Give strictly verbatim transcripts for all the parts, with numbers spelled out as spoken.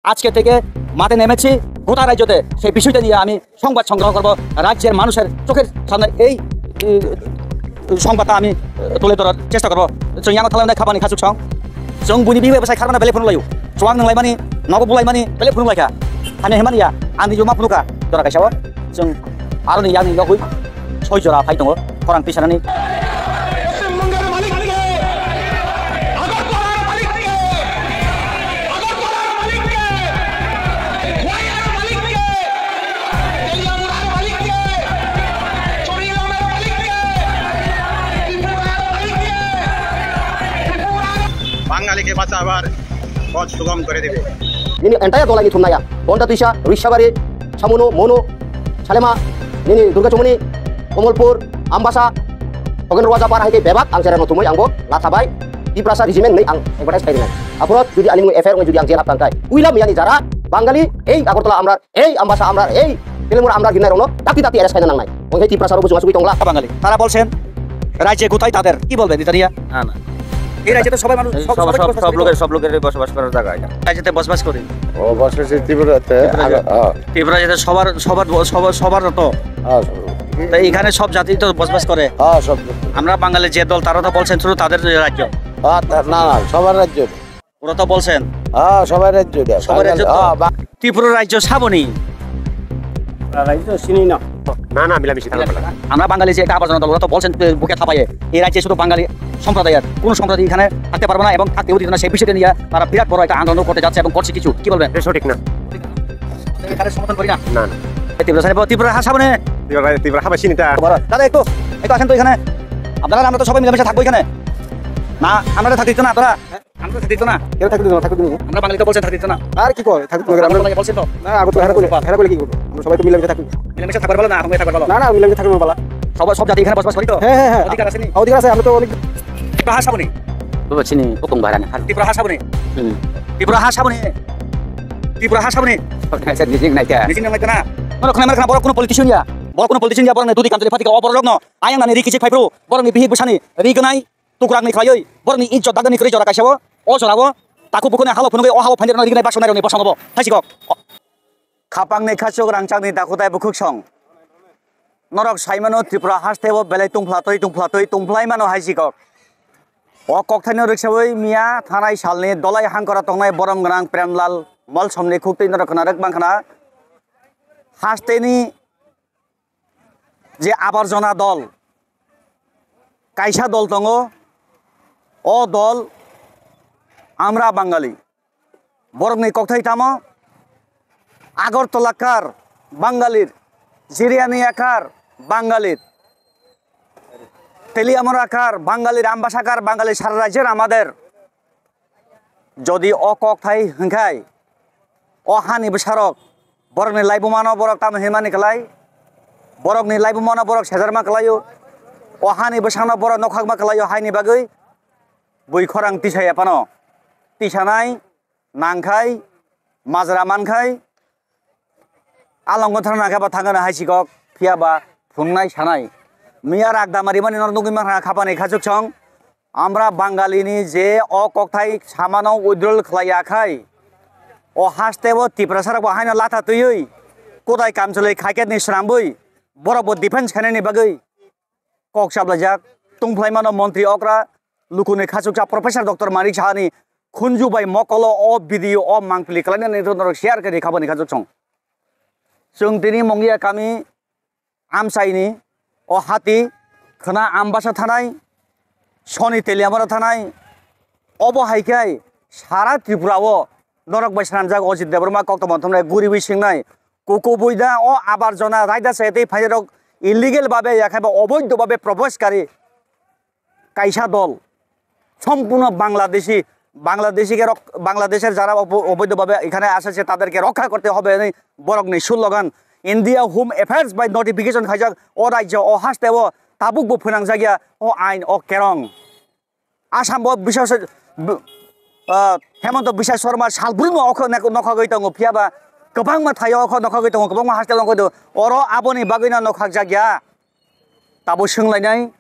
আজকে থেকে মাঠে নেমেছি, গোটা রাজ্যতে সেই বিষয়টা নিয়ে আমি সংবাদ সংগ্রহ করব। রাজ্যের মানুষের চোখের সামনে এই, উম, সংবাদটা আমি, আহ, তুলে ধরার চেষ্টা করব। Chwng yang thalai khabani khachuk song. Chwng buini bihi bai bwsai kharmana belai phunuk laio. Chuwak nung laimani, nogo bulai mani, belai phunuk laikha. Hani himani ya, ani juma phunuka, jora kaisa o. Chwng aroni yang ni yogwi soi jora phai tongo, khorang tisanani. বাঙালিকে বাঁচাবার পথ সুগম করে দেবে। Nini entire dolai ni thumnaya, Bonda Tuisa, Rishabari, Samuno, Mono, Salema, nini Durga Chumuni, Komolpur, Ambasa, Hogen Roja Par hai ke bebak ang jera no thumui ang bo latha bai, Tiprasa regiment nei ang advertise khai rinai. Aphoro jodi ani mung F I R ong jodi ang jel hap tang kai. Uila miyani jara Bangali, ei Agartala amra, ei Ambasa amra, ei Telimura amra hinai rokno dakti dakti arrest khaina nangnai. Ong hai Tiprasa rok bujung asugui tongla. বাঙালি। তারা বলছেন রাজ্যে কোথায় তাদের, কি বলবেন এটা নিয়ে? না, না। এই রাজ্যে তো সবাই মানুষ, এই সব, সব, সবাই সব, বসবাস সব করে তো। লোকের, সব লোকের বসবাস করার জায়গা এটা। রাজ্যেতে বসবাস করি। ও, বসবাস এই ত্রিপুরাতে। ত্রিপুরা আগে, যে-, হ্যাঁ। ত্রিপুরা যেটা সবার, সবার, সবার, সবার তো। হ্যাঁ, সব। তো এখানে সব জাতি তো বসবাস করে। হ্যাঁ, সব। আমরা বাঙালি যে দল, তারা তো বলছেন শুধু তাদের রাজ্য। হ্যাঁ, তা-, না, না, সবার রাজ্য। ওরা তো বলছেন। হ্যাঁ, সবার রাজ্য এটা। সবার রাজ্য তো? হ্যাঁ, বা- ত্রিপুরা রাজ্য সাবনি। রাজ্য চিনি না। না, না, মিলামিশি থাকতে পারে। আমরা বাঙালি যে একটা আবর্জনা দল, ওরা তো বলছেন, এ, বুকে থাপায়ে, এই রাজ্যে শুধু বাঙালি সম্প্রদায়ের কোনো সম্প্রদায় এখানে থাকতে পারবে না এবং থাকতেও দিত না। সেই বিষয়টা নিয়ে তারা বিরাট বড় একটা আন্দোলন করতে যাচ্ছে এবং করছে কিছু। কি বলবেন? এটা সঠিক না। এখানে সমর্থন করি না। না, না। এই ত্রিপুরা সাহেব, ত্রিপুরা হাসাবনে। ত্রিপুরা, ত্রিপুরা হাবাসিনী তা। দাদা, একটু, একটু আসেন তো এখানে। আপনারা, আমরা তো সবাই মিলেমিশে থাকবো এখানে। না, আমরা থাকতে দিত না, তোরা। আমরা থাকতে দিত না। কেন থাকতে দিত না? থাকতে দিত না। আমরা বাঙালি তো বলছেন থাকতে দিত না। আর কি কয়? থাকতে দিত না। আমরা বলছেন তো। না, আগে তো হেরা করলে, হেরা করলে কি করবো? আমরা সবাই তো মিলেমিশে থাকি। মিলেমিশে থাকবার বলো না, আমরা থাকবার বলো। না, না, মিলেমিশে থাকবার বলা। সব, সব জাতি এখানে বসবাস করি তো? হ্যাঁ, হ্যাঁ, হ্যাঁ। অধিকার আছে নি? অধিকার আছে, আমরা তো অনেক ত্রিপুরা হাসাবনি। Bo chini bukung barani hal. Tripura হাসাবনি। Hmm. ত্রিপুরা হাসাবনি। ত্রিপুরা হাসাবনি। Nijing naikha. Nijing naikha na. Nono khna mar khna borok kuno politician ya. Borok kuno politician ya, borok ni dudi kanjali phatika o borok no. Ayang nani ri kichik phaipru. Borok ni bihik bwsani ri gnai. Tukrak ni khlaiwi, borok ni ijjot dagdani kwrwi jora kaisa o, o jora o, takhuk bukhuk ni halo phunugwi o hao phainrokno rigwnai bak songnai rokni bosongo bo, hai si kok. Khapang ni khachuk rangchak ni dakhutai bukhuk song. Norok sai mano Tripura haste o belai tungphla twi, tungphla twi, tungphlai mano hai si kok. O kokthaino rwksawi miya thanai salni dolai hangkora tongnai borom gwnang Premlal Molsom ni khuktwi norok khna rwk mankha na. Haste ni je abarjona dol, kaisa dol tongo, o dol Amra Bangali. Borokni kokthai tamo? Agartala kar Bangalir, Jiryani akar Bangalir, Teliamura kar Bangalir, Ambasa kar Bangalir, sara rajyer amader. Jodi o kok thai hwnkhai, o hani bwsarok borokni laibumano borok tamo himani kwlai, borokni laibumano borok sejarma kwlaio, o hani bwsano borok nokhakma kwlaio haini bagwi bui khorang tisaya phano tisanai nangkhai, majra mankhai, alongo thangna khe bo thangna hai sikok, phiya ba phungnai sanai. Miya rak dama rimani norok nugwi mankha khapani khachuk song. Amra Bangali ni je o kokthai samano withdrawal khlai ya khai, o haste bo Tiprasa rok bo haino latha twiwi, kotai kamchwlwi khaikhe ni swnambwi, borok bo defense khainani bagwi kok chaplajak, tungphlai mano montri okra, lukuni khachuksa Professor Doctor Manik Sahani khunju bai mokolo o video o mangpili kwlainani norok share khe ri khabani khachuk song. Chwng tini Mongia kami amchaini o hati khwna Ambasa thanai, Soni Teliamura thanai, obo hai khe sara Tripura o norok bai swnamjak Ajit Debbarma koktwma thumnai guriwi singnai, kuku buida o abarjona raida se tei phairok illegal babe ya khai ba oboidho babe proboskari kaisa dol, সম্পূর্ণ বাংলাদেশি, বাংলাদেশিকে রক-, বাংলাদেশের যারা অব-, অবৈধভাবে এখানে আসে, সে তাদেরকে রক্ষা করতে হবে। এই বরং নেই slogan, India home affairs by notification খাইজাক, ও রাজ্য, ও হাস্তে, ও তাবুক বো ফোনাং জাগিয়া, ও আইন, ও কেরং। Assam bo biswas, b-, ah, Hemanta Biswa Sarma salbrumno okho nok-, nokhagwi tongo, phiyaba kwbangma thaio okho nokhagwi tongo, kwbangma haste nokhagwi tongo. Oro aboni bagwino nokhakjak ya. Tabo swnglainai,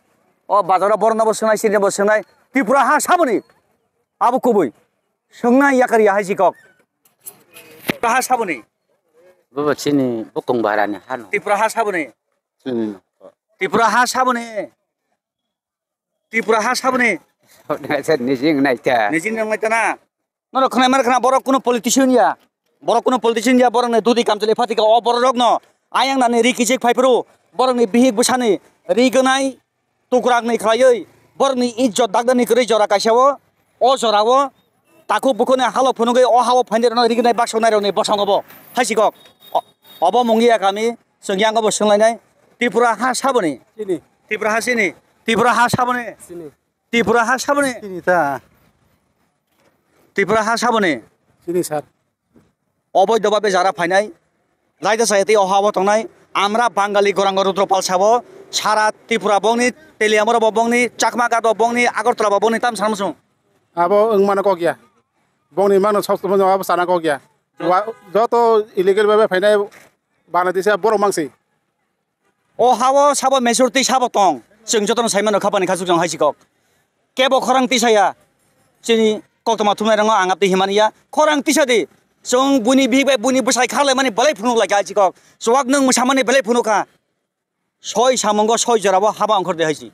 o bazaro borokno bo swngnai, sirino bo swngnai. Tripura ha saboni? Abo kubui. Swngnai yakar ya hai si kok. Tripura ha saboni? Bobo chini bukung barani hano. Tripura ha saboni? Chini no. Tripura ha saboni? Tripura ha saboni? Nijing naita. Nijing naita na? Nono khwnai mar khna borok kuno politician ya. Borok kuno politician ya, borok ni dudi kamchwlwi phatika o borok rok no ayang nani ri kichik phai phuru borok ni bihik bwsani ri gwnai tukrak ni khlaiwi borok ni ijjot dakdani kwrwi jora kaisa o, o jora o takhuk bukhuk ni halo phunugwi o ha o phainai rok no ri gwnai baksa nai rok ni bosong obo hai si kok. O-, obo mung ya kami chwng yang obo swng lainai Tripura ha saboni? Chini. Tripura ha sini? Tripura ha saboni? Sini. Tripura ha saboni? Chini ta. Tripura ha saboni? Chini sir. Oboido babe jara phainai, laida sayati o ha o tongnai, amra Bangali gorang Rudropal sabo, sara Tripura bongni, Teliamura bo bongni, Chakma Ghat bo bongni, Agartala bo bongni, tam sanmsung. Abo wng mano kok ya. Bongni mano sob sob abo sana kok ya. Wa-, joto illegal babe phainai Bangladesh borok mangsi. O ha o sabo majority sabo tong, chwng jotono sai mano khapani khasuk jang hai si kok. Kebo khorang tisa ya, chini koktoma thumnai rang o ang apni himani ya, khorang tisa di. Chwng buini bihik bai buini bwsai kha laimani belai phunuk lai kha hai si kok. Chuwak nwng mwsamani belai phunuk kha. Soi samungo soi jorabo haba ongkhor de hai si.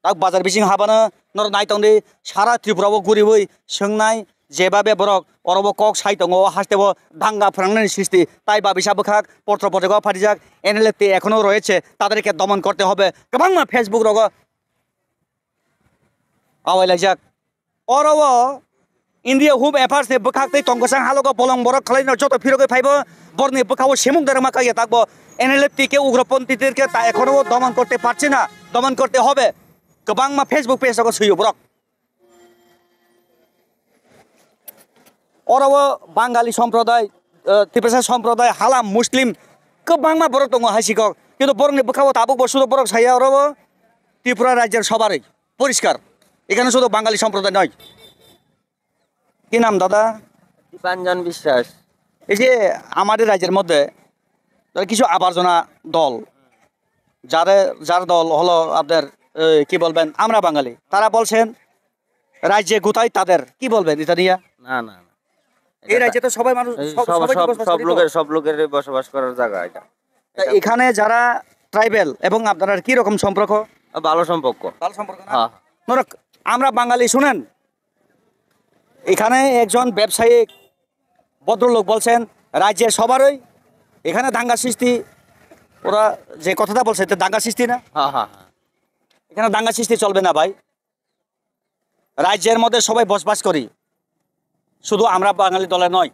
Tak bazar bising habano norok nai tongdi, sara Tripura o guriwi swngnai, jeba be borok oro bo kok sai tongo, o haste bo danga phwrangnani sisti, tai babisa bwkhak potro potego phatijak, N L F T ekhono royese, taderke domon korte hobe, kwbangma Facebook rogo awai laijak. Oro o India Home Affairs ni bwkhak tei tongkwsang halogo bolong borok khlaino joto phirogwi phaibo, borni bwkhao simung derma kaiya takbo N L F T ke ugroponthi terke ta ekhono o domon korte parche na, domon korte hobe. Kwbangma Facebook page rogo swiyo borok. Oro o Bangali somproday, eh, Tiprasa somproday, Halam, Muslim kwbangma borok tongo hai si kok. Kintu borokni bwkhao tabukbo sudo borok saya oro o Tripura rajyar sobarwi poriskar. Ekhane sudo Bangali somproday noi. কি নাম দাদা? দীপাঞ্জন বিশ্বাস। এই যে আমাদের রাজ্যের মধ্যে যারা কিছু আবর্জনা দল, যারা, যার দল হলো আপনার, এই, কি বলবেন, আমরা বাঙালি, তারা বলছেন রাজ্যে কোথায় তাদের, কি বলবেন এটা নিয়ে? না, না, না। এই এটা রাজ্যে তো সবাই মানুষ, এই সব, সব, সবাই তো সব, বসবাস সব করি তো। লোকের, সব লোকের বসবাস করার জায়গা এটা। তা এটা এখানে যারা ট্রাইবেল এবং আপনারা কি রকম সম্পর্ক? আ, ভালো সম্পর্ক। ভালো সম্পর্ক না? হ্যাঁ। ধরো, আমরা বাঙালি, শুনেন, এখানে একজন ব্যবসায়িক ভদ্রলোক বলছেন, রাজ্যে সবারই এখানে দাঙ্গা সৃষ্টি, ওরা যে কথাটা বলছে, এটা দাঙ্গা সৃষ্টি না? হ্যাঁ, হ্যাঁ, হ্যাঁ। এখানে দাঙ্গা সৃষ্টি চলবে না ভাই। রাজ্যের মধ্যে সবাই বসবাস করি, শুধু আমরা বাঙালি দলে নয়।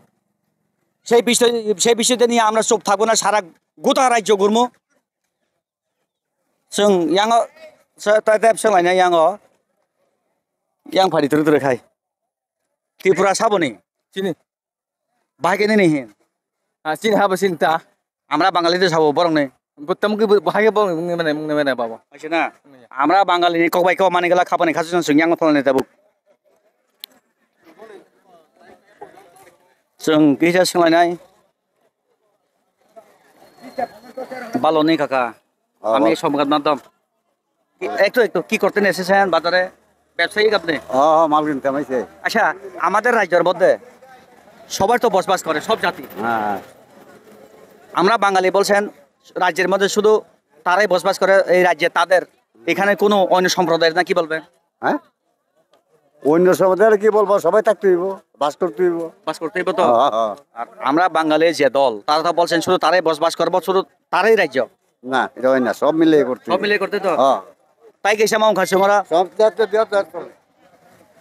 সেই বিষয়, সেই বিষয়টা নিয়ে আমরা চুপ থাকবো না, সারা গোটা রাজ্য ঘুরবো। Chwng yango, sa-, ta-, tep swng laina yango, yang phari turu turu khai. Tripura saboni? Chini. Bahai khe nini hin? Ah, chini habo chini ta. Amra Bangali de sabo borok ni. Bo tamo khe bo, bahai khe bo mung mane, mung mane babo. Aise na? Mung ya. Amra Bangali ni kok bai kok mani gala khapani khasu chwng yango tholani tabuk. Chwng kisa swng lainai. ভালো নেই কাকা, হ্যাঁ, আমি ভালো। সংবাদ মাধ্যম। কি, একটু, একটু, কি করতেন এসেছেন বাজারে? ব্যবসায়ী আপনি? হ্যাঁ, হ্যাঁ, মাল কিনতে আমি সেই। আচ্ছা, আমাদের রাজ্যের মধ্যে সবাই তো বসবাস করে, সব জাতি। হ্যাঁ, হ্যাঁ। আমরা বাঙালি বলছেন, রাজ্যের মধ্যে শুধু তারাই বসবাস করে, এই রাজ্যে তাদের, এখানে কোনো অন্য সম্প্রদায়ের না, কি বলবেন? হ্যাঁ? অন্য সম্প্রদায়ের কি বলবো, সবাই থাকতে হইব, বাস করতে হইব। বাস করতে হইব তো? হ্যাঁ, হ্যাঁ। আর আমরা বাঙালি যে দল, তারা তো বলছেন শুধু তারাই বসবাস করবো, শুধু তারাই রাজ্য। না, এটা হয় না, সব মিলে করতে সব হইব। মিলে করতে তো? হ্যাঁ। তাই গেছে আমার ওখানে ওরা? সব জাতীয় দেওয়া দরকার।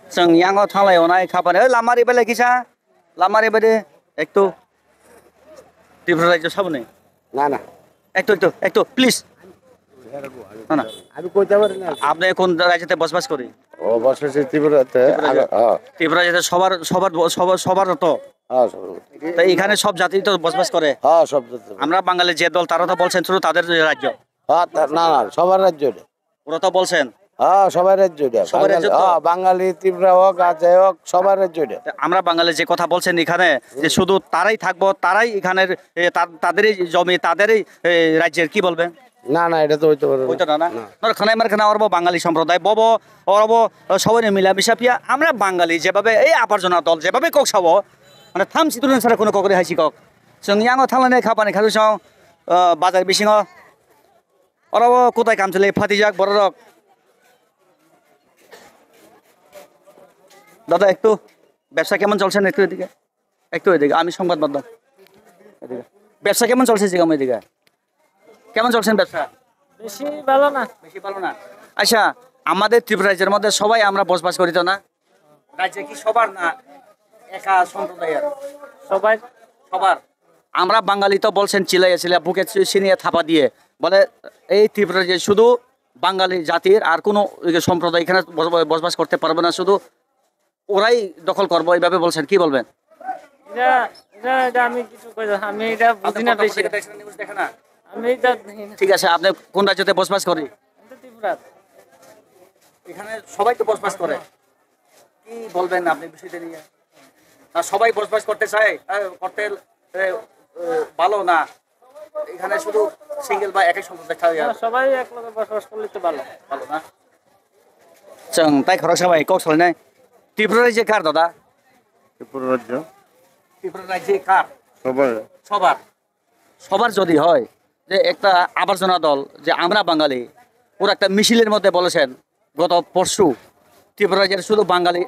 Chwng yango thanglai onai khapani. Oi, lamari bele kisa. Lamari bele ekto. Tripura rajyo saboni? না, না। একটু, একটু, একটু, প্লিজ। না, না। আমি কইতে পারি না। আপনি কোন রাজ্যতে বসবাস করি? ও, বসবাস করি ত্রিপুরাতে। ত্রিপুরা আগে, রাজ্যে। হ্যাঁ। ত্রিপুরা রাজ্যে সবার, সবার, সবার, সবার তো? হ্যাঁ, সবার। তো এখানে সব জাতি তো বসবাস করে? হ্যাঁ, সব জাতি। আমরা বাঙালি যে দল, তারা তো বলছেন শুধু তাদের রাজ্য। হ্যাঁ, তা-, না, না, সবার রাজ্য এটা। ওরা তো বলছেন। হ্যাঁ, সবাই রাজ্য এটা। সবাই রাজ্য বাঙালি, তো? হ্যাঁ, বাঙালি, ত্রিপুরা হোক, আর যাই হোক, সবার রাজ্য এটা। তা আমরা বাঙালি যে কথা বলছেন এখানে, যে হুম। শুধু তারাই থাকবো, তারাই এখানের, এ, তা-, তাদেরই জমি, তাদেরই, এ, রাজ্যের, কি বলবেন? না, না, এটা তো হইতে পারে না। হইতো না, না? না। নর খানায় মার খানা অরবো বাঙালি সম্প্রদায়, ববো, অরবো, সবাই মিলামিশা পিয়া, আমরা বাঙালি যেভাবে এই আবর্জনা দল যেভাবে কক্সাবো, Mane tham siturun sara kuno kokore hai si kok. Chwng yango thalane khapani khasu song, ah, bazar bisingo. Oro o kutai kamchwlwi phatijak bororok. দাদা, একটু ব্যবসা কেমন চলছে না? একটু এদিকে, একটু এদিকে, আমি সংবাদ মাধ্যম। এদিকে। ব্যবসা কেমন চলছে, জিগাম এদিকে? কেমন চলছেন ব্যবসা? বেশি ভালো না। বেশি ভালো না। আচ্ছা, আমাদের ত্রিপুরা রাজ্যের মধ্যে সবাই আমরা বসবাস করি তো না? রাজ্যে কি সবার না একা সম্প্রদায়ের? সবাই। সবার। আমরা বাঙালি তো বলছেন চিল্লাইয়া চিল্লাইয়া বুকে চি-, চিনিয়ে থাপা দিয়ে। বলে এই ত্রিপুরা রাজ্যে শুধু বাঙালি জাতির আর কোনো ওই যে সম্প্রদায় এখানে বস-, বসবাস করতে পারবে না, শুধু ওরাই দখল করবো, এইভাবে বলছেন, কি বলবেন? এটা, এটা, এটা আমি কিছু কই না, আমি এটা বুঝি না বেশি। নিউজ দেখে না? আমি এটা দেখি না। ঠিক আছে, আপনি কোন রাজ্যতে বসবাস করেন? আমি তো ত্রিপুরা। এখানে সবাই তো বসবাস করে, কি বলবেন আপনি বিষয়টা নিয়ে? না, সবাই বসবাস করতে চায়, আহ, করতে, আহ, আহ, ভালো না, এখানে শুধু সিঙ্গেল বা একই সম্প্রদায় থাকে। না, সবাই একলগে বসবাস করলে তো ভালো। ভালো না? Chwng tai khoroksa bai kok salainai. Tripura rajye kar, dada? Tripura rajyo. Tripura rajye kar? Sobar. Sobar. Sobar jodi hoi je ekta abarjona dol je Amra Bangali, pura ekta michiler moddhe bolechen goto porshu Tripura rajyer shudhu Bangali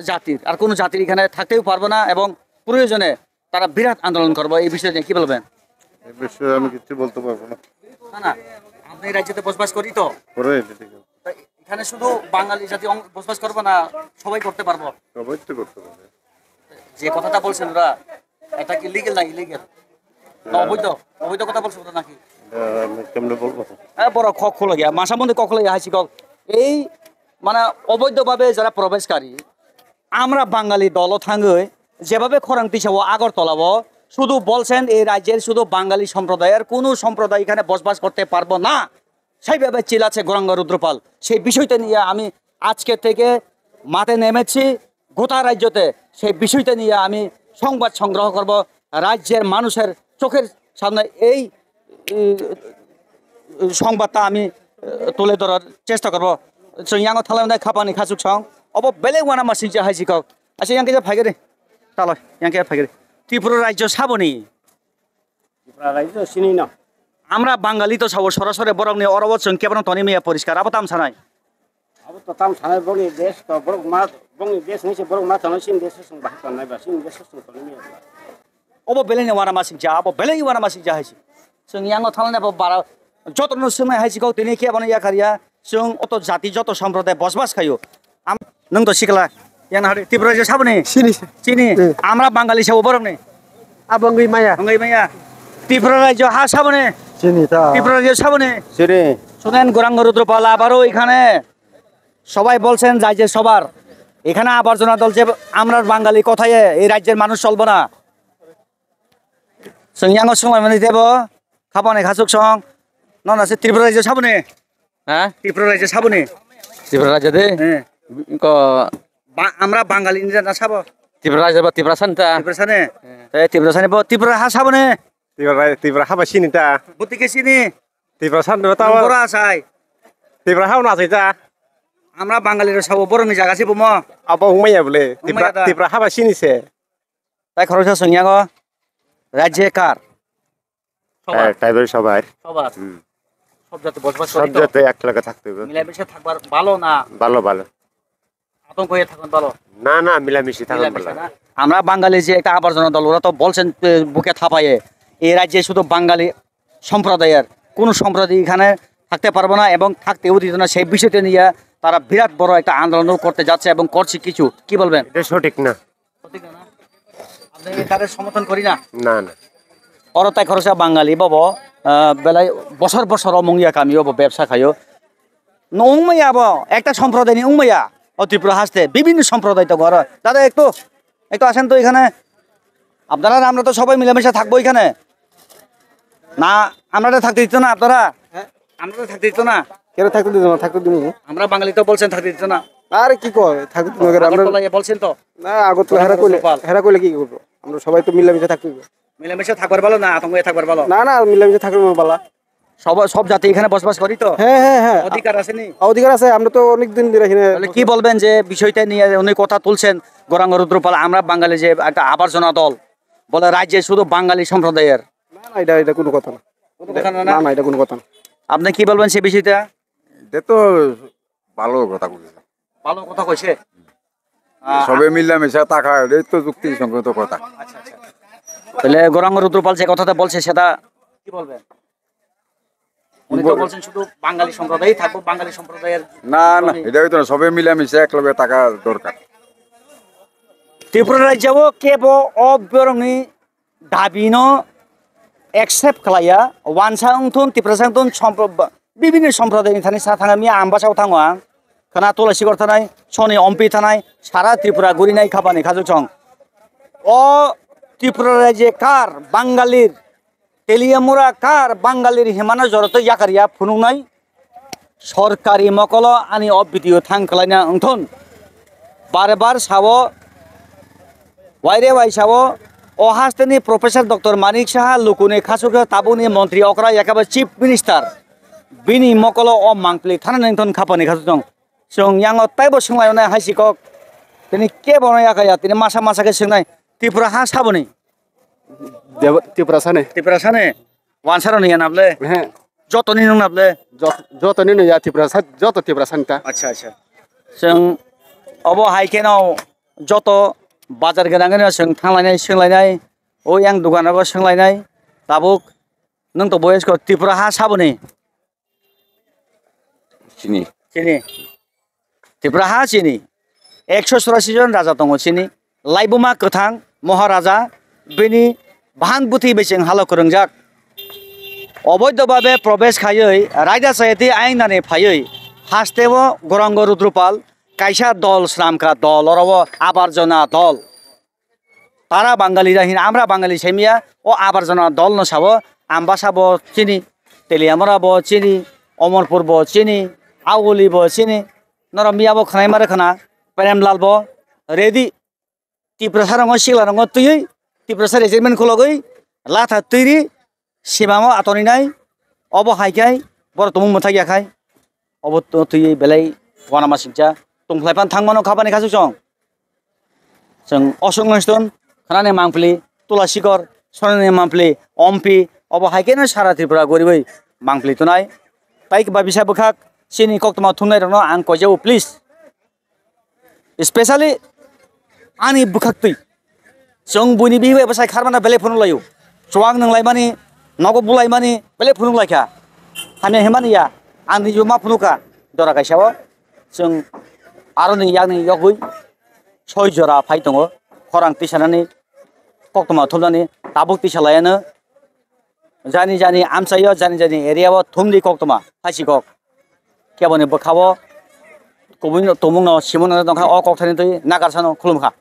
jatir, ar kono jatir ekhane thakteyo parbo na ebong proyojone তারা বিরাট আন্দোলন করবো, এই বিষয়ে কি বলবেন? এ বিষয়ে আমি কিছু বলতে পারবো না। না, না, আপনি এই রাজ্যতে বসবাস করি তো? করে, এটা ঠিক আছে। তা এখানে শুধু বাঙালি জাতি অং-, বসবাস করবো না, সবাই করতে পারবো? সবাই তো করতে পারবে। যে কথাটা বলছেন ওরা, এটা কি লিগ্যাল না ইলিগ্যাল? না, অবৈধ? অবৈধ কথা বলছে ওরা নাকি? এটা আমি কেমনে বলবো? হ্যাঁ, বড় কক খুলে গিয়া, মাসা মন্দির কক খুলে গিয়া, হাসি কক। এই মানে অবৈধভাবে যারা প্রবেশকারী, আমরা বাঙালি দলও থাঙ্গই যেভাবে খরাং তিসাও আগরতলাও শুধু বলছেন এই রাজ্যের শুধু বাঙালি সম্প্রদায়ের কোনো সম্প্রদায় এখানে বসবাস করতে পারবো না, সেইভাবে চিল্লাচ্ছে গৌরাঙ্গ রুদ্রপাল। সেই বিষয়টা নিয়ে আমি আজকে থেকে মাঠে নেমেছি, গোটা রাজ্যতে সেই বিষয়টা নিয়ে আমি সংবাদ সংগ্রহ করব, রাজ্যের মানুষের চোখের সামনে এই এই, এই সংবাদটা আমি, এ, তুলে ধরার চেষ্টা করব। Chwng yango thalai wngnai khapangni khachuk song. Obo belai uanamasingcha hai si kok. Acha yang khe phai khe de. Talo, yang khe phai khe de. Tripura rajyo saboni? Tripura rajyo sini no. Amra Bangali to sabo sorasori borokni oro o chwng kebono toni maya poriskar. Abo tam sanai? Abo to tam sanai, bongni desh to borok ma, bongni desh ni se borok ma tongnai, chini desh se chwng bahai tongnai ba, chini desh se chwng tongnai ya. Obo belai ni uanamasingcha, abo belai uanamasingcha hai se. Chwng yango thangnai bo bara, joto no swngnai hai se kok tini khe abono yakar ya. Chwng oto jati joto somprodai bosbas khaio. Am, nwng to sikla. Yang hari Tripura rajyo saboni? Sini se. Sini. Hmm. Amra Bangali sabo borok ni. Abo wngwi maya. Wngwi maya. Tripura rajyo ha saboni? Sini ta. Tripura rajyo saboni? Sini. শুনেন, গৌরাঙ্গ রুদ্রপাল আবারও এখানে সবাই বলছেন রাজ্যের সবার এখানে আবর্জনা দল যে আমরা বাঙালি কোথায় এই রাজ্যের মানুষ চলবো না। Chwng yango swnglai mani tebo khapangni khachuk song. Nono se Tripura rajyo saboni? Ha? Tripura rajyo saboni? Tripura rajyo de? Eh. Ko ba-, amra Bangali ni na sabo? Tripura rajyo ba Tripura san ta? Tripura sane? Eh. Eh, Tripura sane bo Tripura ha saboni? Tripura, Tripura ha ba sini ta? Buti ke sini? Tripura san ta? Bora sai. Tripura ha na sai ta? Amra Bangali ro sabo borok ni jaga se bomo? Abo wngmaya bole. Wngmaya Tripura, ta? Tripura ha ba sini se. Tai khoroksa chwng yango, রাজ্যে কার? সবার। হ্যাঁ, ট্রাইবাল সবার। সবার। হুম। সব জাতি বসবাস সব করি তো? জাতি একলগে থাকতে হবে। মিলামিশে থাকবার ভালো না? ভালো, ভালো। আতঙ্ক হয়ে থাকুন ভালো? না, না, মিলামিশে থাকুন মিলামিশে ভালো। না? আমরা বাঙালি যে একটা আবর্জনা দল, ওরা তো বলছেন, এ, বুকে থাপায়ে, এই রাজ্যে শুধু বাঙালি সম্প্রদায়ের কোনো সম্প্রদায় এখানে থাকতে পারবো না এবং থাকতেও দিত না। সেই বিষয়টা নিয়ে তারা বিরাট বড় একটা আন্দোলনও করতে যাচ্ছে এবং করছে কিছু। কি বলবেন? এটা সঠিক না। সঠিক না? আপনি তাদের সমর্থন করি না? না, না। Oro tai khoroksa Bangali bobo, ah, belai bosor bosor omong ya kami o bo bebsa khaio. No wngmaya bo, ekta somprodai ni wngmaya. O Tripura haste bibhinno somprodai tongo oro. Dada, ektu, ektu asen to ekhane. আপনারা আর আমরা তো সবাই মিলেমিশে থাকবো এখানে। না, আমরা তো থাকতে দিত না আপনারা। হ্যাঁ? আমরা তো থাকতে দিত না। কেন থাকতে দিত না? থাকতে দিন। আমরা বাঙালি তো বলছেন থাকতে দিত না। আরে কি কয়? থাকতে দিত না কেন? আমরা আগরতলা ইয়ে বলছেন তো? না, আগরতলা হেরা কইলে, গোপাল। হেরা কইলে কি করবো? আমরা সবাই তো মিলেমিশে থাকতে দিব। মিলেমিশে থাকবার ভালো না আতঙ্কে থাকবার ভালো? না, না, মিলেমিশে থাকবার ভালো। সব, সব জাতি এখানে বসবাস করি তো? হ্যাঁ, হ্যাঁ, হ্যাঁ। অধিকার আছে নি? অধিকার আছে, আমরা তো অনেক দিন ধরে এখানে তাহলে কি বলবেন যে বিষয়টা নিয়ে উনি কথা তুলছেন, গৌরাঙ্গ রুদ্রপাল, আমরা বাঙালি যে একটা আবর্জনা দল, বলে রাজ্যে শুধু বাঙালি সম্প্রদায়ের? না, না, এটা, এটা কোনো কথা না। কোনো কথা না, না? না, না, এটা কোনো কথা না। আপনি কি বলবেন সে বিষয়টা? এটা তো ভালো কথা কইছে। ভালো কথা কইছে। আহ, সবে মিলামিশা থাকা, এটাই তো যুক্তিসঙ্গত কথা। আচ্ছা, আচ্ছা। তাহলে গৌরাঙ্গ রুদ্রপাল যে কথাটা বলছে সেটা কি বলবেন? উনি তো বল- বলছেন শুধু বাঙালি সম্প্রদায়ই থাকবো, বাঙালি সম্প্রদায়ের না, না, মানে এটা হইতো না, সবে মিলামিশা একলগে থাকা দরকার। Tripura rajyo kebo o borokni dabi no accept khlaiya, wansa wngthun, Tiprasa wngthun, sompro-, ba-, bibinno somprodayni thani sa thangya, miya ang bwsao thango ang, khwna Tulasikor thanai, soni M P thanai, sara Tripura gurinai khapani khajok song. O Tripura rajye kar Bangalir, Teliamura kar Bangalir himano jorotwi yakarya phunuknai, sorkari mokolo ani o video thang khlaina wngthun. Bare bar sao, waire wai sao, o hasteni Professor Doctor Manik Saha lukuni khasukhe tabukni montri okra yakaba Chief Minister bini mokolo o mangpili thana nengthon khapani khasuk tong. Chwng yango taibo swnglaio nai hai si kok. Tini kebo no yakaya, tini masa masa khe swngnai. Tripura ha saboni? Debo-, Tiprasa ni. Tiprasa ni? Wansaroni ya nable? He. Jotoni nung nable? Jot-, jotoni no ya Tiprasa, joto Tiprasa ni ta. Acha, acha. Chwng obo hai khe no joto bazar gwnang no chwng thanglainai, swnglainai. O yang dukan rogo swnglainai. Tabuk nwng to boyes ko Tripura ha saboni? Chini. Chini. Tripura ha chini. Ekso churasi jon raja tongo chini. Laibuma kwthang Maharaja bini bahang bwtwi bai chwng halo kwrwngjak. Oboido babe probesh khaiwi raida chayatwi ayang nani phaiwi hasteo Gorango Rudropal kaisa dol swnamkha dol oro o abarjona dol. Tara Bangali da hin, amra Bangali saimiya, o abarjona dol no sabo, Ambasa bo chini, Teliamura bo chini, Omorpur bo chini, Auli bo chini, noro miya bo khwnai mare khwna, Premlal bo ready, Tiprasa rongo, Sigla rongo twiwi, Tiprasa resentment khulogwi, latha twiri, Sibamo atoni nai, obo hai khe borok tongmung mwthak ya khai, obo to twiwi belai uanama singcha tongphlai phan thangmano khapani khasuk chwng. Chwng oswk nungston khnani mangpili Tula Sikor, sonani mangpili Ompi, obo hai kheno sara Tripura goriwi mangpili tonai. Tai ba bisa bwkhak chini koktwma thumnai rokno ang koijao, please. Especially ani bwkhaktwi. Chwng buini bihibai bwsai kharmana belai phunuk laio. Chuwak nwng laimani, nogo bulaimani belai phunuk laikha. Hamya himani ya, ang nijo ma phunukha. Jora kaisa o chwng aroni yakni yogwi soi jora phai tongo. Khorang tisanani, koktwma thumnani, tabuk tisa laiano. Jani jani amchaio, jani jani area o thumdi koktwma, haisi kok. Keboni bwkhao kubui no tumung no simung no tongkha, o kok thani twi nagarsano khulumkha.